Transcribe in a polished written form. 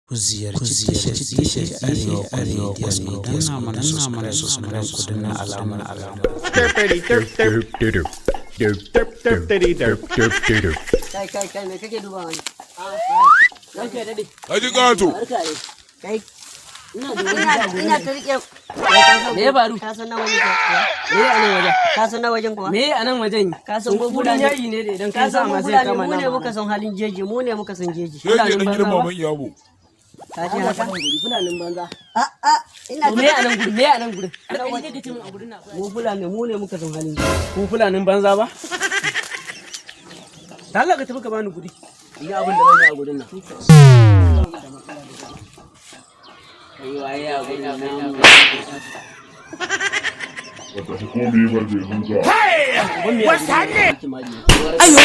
Ku ziyarci tashar Arewa Arewa ku danna mana subscribe, ku danna alamar alama. Derpity derp derp derp derp derp derp diddy derp. derp derp. Kai, kai, kai, me kake dubawa ne? Ranka ya daɗe. Haji Gato. Barka ne. Kai. Ina da wani Ina jago. ina ta rike. Kai, ka san Me ya faru? Ka san na wajen kuwa? Me a nan wajen? Ka san na wajen kuwa? Me a nan wajen? Ka san mu Kudin Fulani. yayi ne da idan Ka kai sa san mu ma sai Fulani, kama mu ne nama. muka san halin jeji, mu ne muka san jeji. Sai ke dan Fulanin gidan banza ba? maman Iyabo. Ka ji haka? Fulanin banza. A a ina To me a nan gurin? Me a nan gurin? Kai kake ce min a gurin na akwai. Mu Fulani, mu ne muka san halin jeji. Ku Fulanin banza ba? Da Allah ka tafi ka bani guri. Ni abin da zan yi a gurin nan. Kai waye a gurin nan? Wata hukumar barbe huta. What's happening? Ayo!